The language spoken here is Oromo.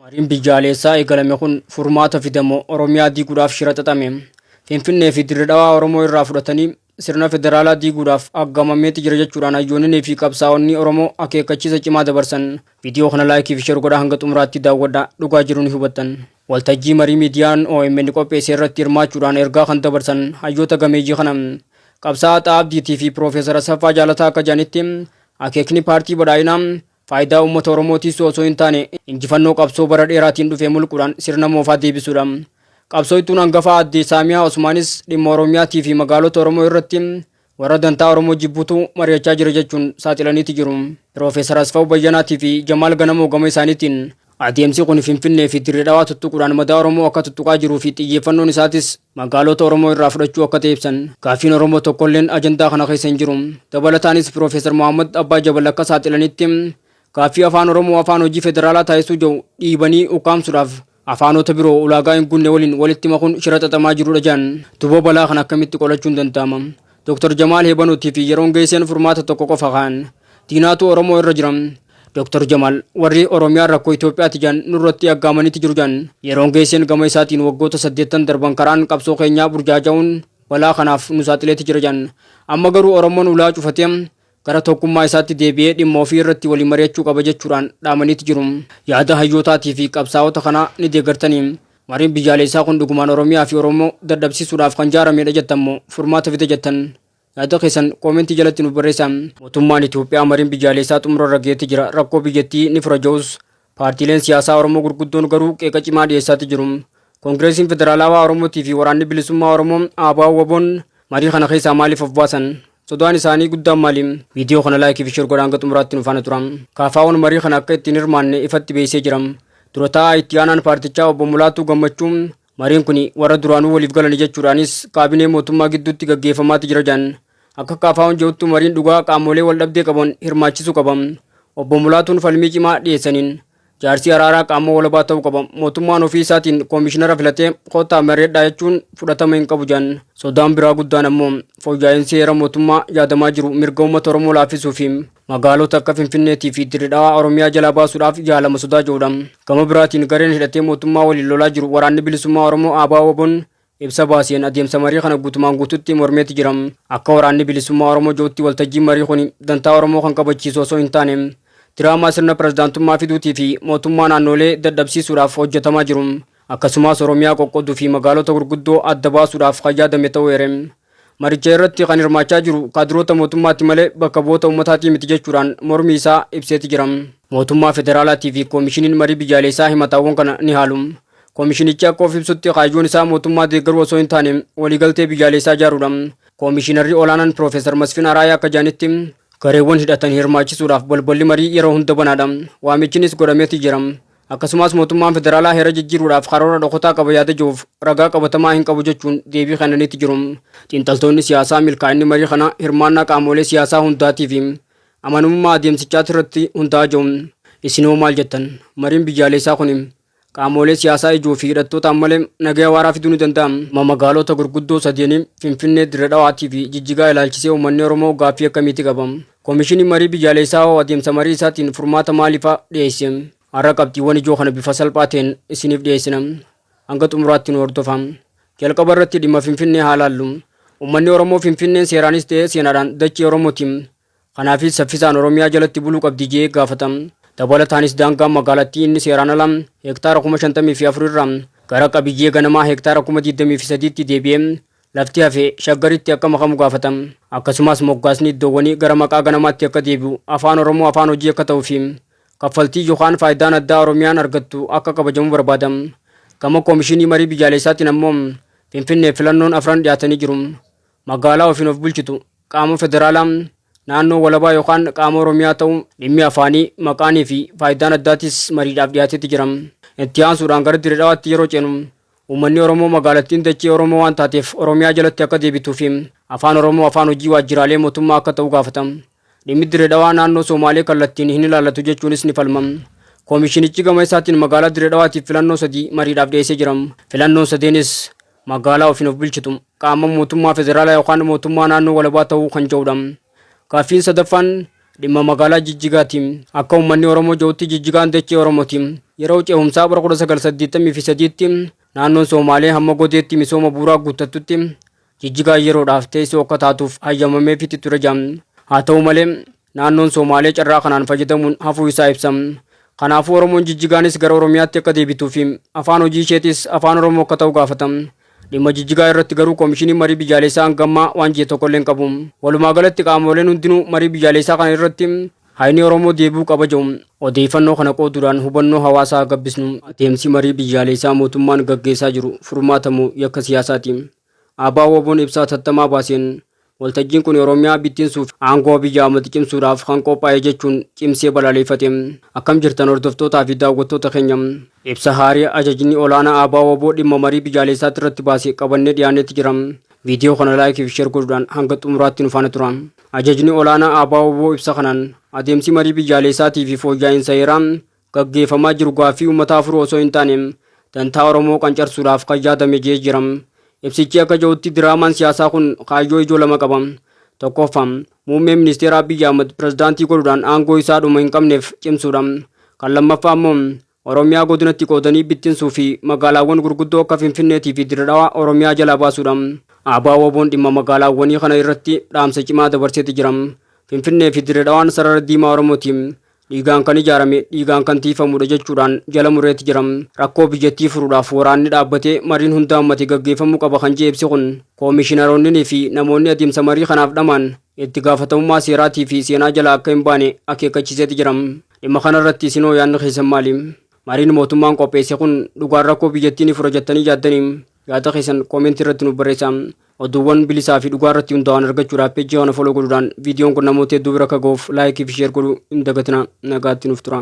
Mariin biyyaaleessaa eegalame kun furmaata fidamoo Oromiyaa diiguudhaaf shira xaxame? Finfinnee fi Dirre Dhawaa Oromoo irraa fudhatanii sirna federaalaa diiguudhaaf aggaamameeti jira jechuudhaan hayyoonninii fi qabsaa'onni Oromoo akeekkachiisa cimaa dabarsan. Viidiyoo kana like fi share godhaa hanga xumuraatti daawwadhaa, dhugaa jiru ni hubattan. Waltajjii marii miidiyaan OMN qopheesse irratti hirmaachuudhaan ergaa kan dabarsan hayyoota gameeyyii kana qabsaa'aa Xahaa Abdiitii fi Piroofeesar Asaffaa Jaalataa akka jedhanitti, akeekni paartii badhaadhinaa faayidaa uummata Oromoo tiisuu osoo hin taane injifannoo qabsoo bara dheeraatiin dhufe mulquudhaan sirna moofaa deebisuudha. Qabsooytuun hangafaa Aadde Saamiyaa Osmaanis dhimma Oromiyaatii fi magaalota Oromoo irratti warra dantaa Oromoo jibbutu mari'achaa jira jechuun saaxilaniiti jiru. Piroofeesar Asfaw Bayyanaatii fi Jamaal Ganamoo gama isaaniitiin adeemsi kun Finfinnee fi Dirre Dhawaa tuttuquudhaan madaa Oromoo akka tuttuqaa jiruu fi xiyyeeffannoon isaatis magaalota Oromoo irraa fudhachuu akka ta'e ibsan. Gaaffiin Oromoo tokkolleen ajandaa kana keessa hin jiru. Dabalataanis Piroofeesar Mohaammad Abbaa Jabal akka saaxilanitti gaaffii Afaan Oromoo afaan hojii federaalaa taasisuu jedhu dhiibanii ukkaamsuudhaaf afaanota biroo ulaagaa hin guunne waliin walitti makuun shira xaxamaa jirudha jedhan. Tuboo balaa kana akkamitti qolachuun danda'ama? Dr. Jamaal Heebanuutii fi yeroon geesseen furmaata tokko qofa ka'an. Diinaatu Oromoo irra jira. Dr. Jamaal warri Oromiyaan rakkoo Itoophiyaati jedhan nurratti aggaamaniiti jiru jedhan. Yeroon geesseen gama isaatiin waggoota 8 darban karaan qabsoo keenyaa burjaaja'uun balaa kanaaf nu saaxileeti jira jedhan. Amma garuu Oromoon ulaa cufatee gara tokkummaa isaatti deebi'ee dhimma ofii irratti waliin mari'achuu qaba jechuudhaan dhaamaniiti jiru. Yaada hayyootaatii fi qabsaa'ota kanaa ni deeggartanii? Mariin biyyaalessaa kun dhugumaan Oromiyaa fi Oromoo dadhabsiisuudhaaf kan jaaramedha jettan moo furmaata fida jettan? Yaada keessan koomentii jalatti nuuf barreessaa. Mootummaan Itoophiyaa mariin biyyaalessaa xumura irra ga'eeti jira, rakkoo biyyattii ni fura jedhus paartiileen siyaasaa Oromoo gurguddoon garuu qeeqa cimaa dhiyeessaati jiru. Koongireesiin Federaalaawaa Oromootii fi Waraanni Bilisummaa Oromoo ABO-WBOn marii kana keessaa maaliif of baasan? Sodaan isaanii guddaan maali? Viidiyoo kana like fi share godhaa hanga xumuraatti nu faana tura. KFO'n marii kana akka itti hin hirmaanne ifatti beeksisee jira. Dura taa'aa itti aanaan paartichaa obbo Mulaatuu Gammachuu mariin kuni warra duraanuu waliif galani jechuudhaanis kaabinee mootummaa gidduutti gaggeeffamaati jira jedhan. Akka KFO'n jedhutti mariin dhugaa qaamolee waldhabdee qaban hirmaachisuu qaba. Obbo Mulaatuun falmii cimaa dhiyeessaniin Jaarsi araaraa qaama walabaa ta'uu qaba. Mootummaan ofii isaatiin koomishinara filatee kottaa mari'adhaa jechuun fudhatama hin qabu jedhan. Sodaan biraa guddaan ammoo fooyyaa'iinsi heera mootummaa yaadamaa jiru mirga uummata Oromoo laaffisuu fi magaalota akka Finfinneetii fi Dirre Dhawaa Oromiyaa jalaa baasuudhaaf yaalama sodaa jedhudha. Gama biraatiin gareen hidhatee mootummaa waliin lolaa jiru Waraanni Bilisummaa Oromoo ABO-WBOn ibsa baaseen adeemsa marii kana guutumaan guututti mormeeti jira. Akka Waraanni Bilisummaa Oromoo jedhutti waltajjiin marii kuni dantaa Oromoo kan kabachiisu osoo hin taane diraamaa sirna pirezidaantummaa fiduutii fi mootummaa naannoolee dadhabsiisuudhaaf hojjetamaa jiru. Akkasumas Oromiyaa qoqqooduu fi magaalota gurguddoo adda baasuudhaaf kan yaadame ta'uu eere. Maricha irratti kan hirmaachaa jiru kaadiroota mootummaati malee bakka bu'oota uummataatii miti jechuudhaan mormii isaa ibseeti jira. Mootummaa federaalaatii fi koomishiniin marii biyyaaleessaa himataawwan kana ni haalu. Koomishinichi akka of ibsutti kaayyoon isaa mootummaa deeggaruu osoo hin taane waliigaltee biyyaaleessaa ijaaruudha. Koomishinarri olaanaan Piroofeesar Masfin Araayaa akka jedhanitti gareewwan hidhatan hirmaachisuudhaaf balballi marii yeroo hunda banaadha. Waamichinis godhameeti jira. Akkasumas mootummaan federaalaa heera jijjiiruudhaaf karoora dhokotaa qaba yaada jiruuf ragaa qabatamaa hin qabu jechuun deebii kennaniiti jiru. Xiinxaltoonni siyaasaa milkaa'inni marii kanaa hirmaannaa qaamolee siyaasaa hundaatii fi amanamummaa adeemsichaati irratti hundaa'a jedhu. Isinoo maal jettan? Mariin biyyaaleessaa kuni qaamolee siyaasaa ijoo fi hidhattootaan malee nagaya waaraa fiduu ni danda'a? Magaalota gurguddoo sadeenii Finfinnee, Dirre Dhawaatii fi Jijjigaa ilaalchisee uummanni Oromoo gaaffii akkamiiti qaba? Komishiniin marii biyyaalessaa hoo adeemsa marii isaatiin furmaata maaliifaa dhiyeesse? Har'a qabxiiwwan ijoo kana bifa salphaa ta'een isiniif dhiyeessina. Hanga xumuraatti nu hordofaa. Jalqaba irratti dhimma Finfinnee haa laallu. Uummanni Oromoo Finfinneen seeraanis ta'ee seenaadhaan dachee Oromooti. Kanaafis saffisaan Oromiyaa jalatti buluu qabdi jedhee gaafata. Dabalataanis daangaan magaalattii inni seeraan ala hektaara 54,000 irraa gara qabiyyee ganamaa hektaara 23,000tti deebi'ee lafti hafe Shaggaritti akka makamu gaafata. Akkasumas moggaasni iddoowwanii gara maqaa ganamaatti akka deebi'u, Afaan Oromoo afaan hojii akka ta'uu fi kaffaltii yokaan faayidaan addaa Oromiyaan argattu akka kabajamu barbaada. Gama Koomishinii Marii Biyyaalessaatiin ammoo Finfinneef filannoon afran dhiyaatanii jiru. Magaalaa ofiin of bulchitu, qaama federaalaa, naannoo walabaa yokaan qaama Oromiyaa ta'uu, dhimmi afaanii, maqaanii fi faayidaan addaatis mariidhaaf dhiyaateeti jira. Itti aansuudhaan gara Dirre Dhawaatti yeroo ceenu Uummanni Oromoo magaalattiin dachee Oromoo waan taateef Oromiyaa jalatti akka deebituu fi Afaan Oromoo afaan hojii waajjiraalee mootummaa akka ta'u gaafata. Dhimmi Dirre Dhawaa naannoo Soomaalee kallattiin hin ilaallatu jechuunis ni falma. Koomishinichi gama isaatiin magaalaa Dirre Dhawaatiif filannoo sadii mariidhaaf dhiyeessee jira. Filannoon sadeenis magaalaa ofiin of bulchitu, qaama mootummaa federaalaa yookaan mootummaa naannoo walabaa ta'uu kan jedhudha. Gaaffiin sadaffaan Dhimma magaalaa Jijjigaati. Akka uummanni Oromoo jedhutti Jijjigaan dachee Oromooti. Yeroo ce'umsaa bara 1983tti naannoon Somaalee hamma godeetti misooma bu'uuraa guuttattutti Jijjigaan yeroodhaaf teessoo akka taatuuf hayyamameefitti ture jedha. Haa ta'u malee, naannoon Somaalee carraa kanaan fayyadamuun hafuu isaa ibsa. Kanaafuu Oromoon Jijjigaanis gara Oromiyaatti akka deebituu fi afaan hojii isheetis Afaan Oromoo akka ta'u gaafata. Dhimma Jijjigaa irratti garuu Komishiniin Marii Biyyaalessaa hanga ammaa waan jedhe tokkollee hin qabu. Walumaa galatti qaamoleen hundinuu marii biyyaalessaa kana irratti hayni Oromoo deebi'uu qaba jedhu. Odeeffannoo kana qooduudhaan hubannoo hawaasaa haa gabbisnu. Adeemsi marii biyyaalessaa mootummaan gaggeessaa jiru furmaata moo yakka siyaasaati? ABO-WBOn ibsa hatattamaa baaseen waltajjiin kun Oromiyaa bittinsuuf aangoo Abiy Ahmad cimsuudhaaf kan qophaa'e jechuun cimsee balaaleffate. Akkam jirtan hordoftootaa fi daawwattoota keenya? Ibsa haarii ajajni olaanaa ABO-WBO dhimma marii biyyaalessaatti irratti baase qabannee dhiyaannetti jira. Viidiyoo kana like fi share godhuudhaan hanga xumuraatti nu faana tura. Ajajni olaanaa ABO-WBO ibsa kanaan adeemsi marii biyyaalessaatii fi fooyya'insa heeraa gaggeeffamaa jiru gaaffii uummataa furuu osoo hin taane dantaa Oromoo qancarsuudhaaf kan yaadame jee jira. Ibsichi akka jedhutti diraamaan siyaasaa kun kaayyoo ijoo lama qaba. Tokkoffaa, muummee ministeera Abiy Ahmad pirezidaantii godhuudhaan aangoo isaa dhuma hin qabneef cimsuudha. Kan lammaffaa immoo Oromiyaa godinatti qoodanii bittinsuu fi magaalaawwan gurguddoo akka Finfinneetii fi Dirre Dhawaa Oromiyaa jalaa baasuudha. ABO-WBOn dhimma magaalaawwanii kana irratti dhaamsa cimaa dabarseeti jira. Finfinnee fi Dirre Dhawaan sarara diimaa Oromooti. Dhiigaan kan ijaarame dhiigaan kan tiifamudha jechuudhaan jala mureeti jira. Rakkoo biyyattii furuudhaaf waraanni dhaabbatee mariin hunda hammate gaggeeffamuu qaba kan jee ibsi kun, koomishinaronnii fi namoonni adeemsa marii kanaaf dhamaan itti gaafatamummaa seeraatii fi seenaa jalaa akka hin baane akeekkachiiseeti jira. Dhimma kanarratti isinoo yaadni keessan maali? Mariin mootummaan qopheesse kun dhugaan rakkoo biyyattii ni fura jettanii yaaddanii? Yaada keessan koomentii irratti nuuf barreessaa. Oduuwwan bilisaa fi dhugaa irratti hundaa'an argachuudhaaf peejii kana follow godhuudhaan viidiyoon kun namoota hedduu bira akka ga'uuf like fi share godhuu hin dagatinaa. Nagaatti nuuf tura.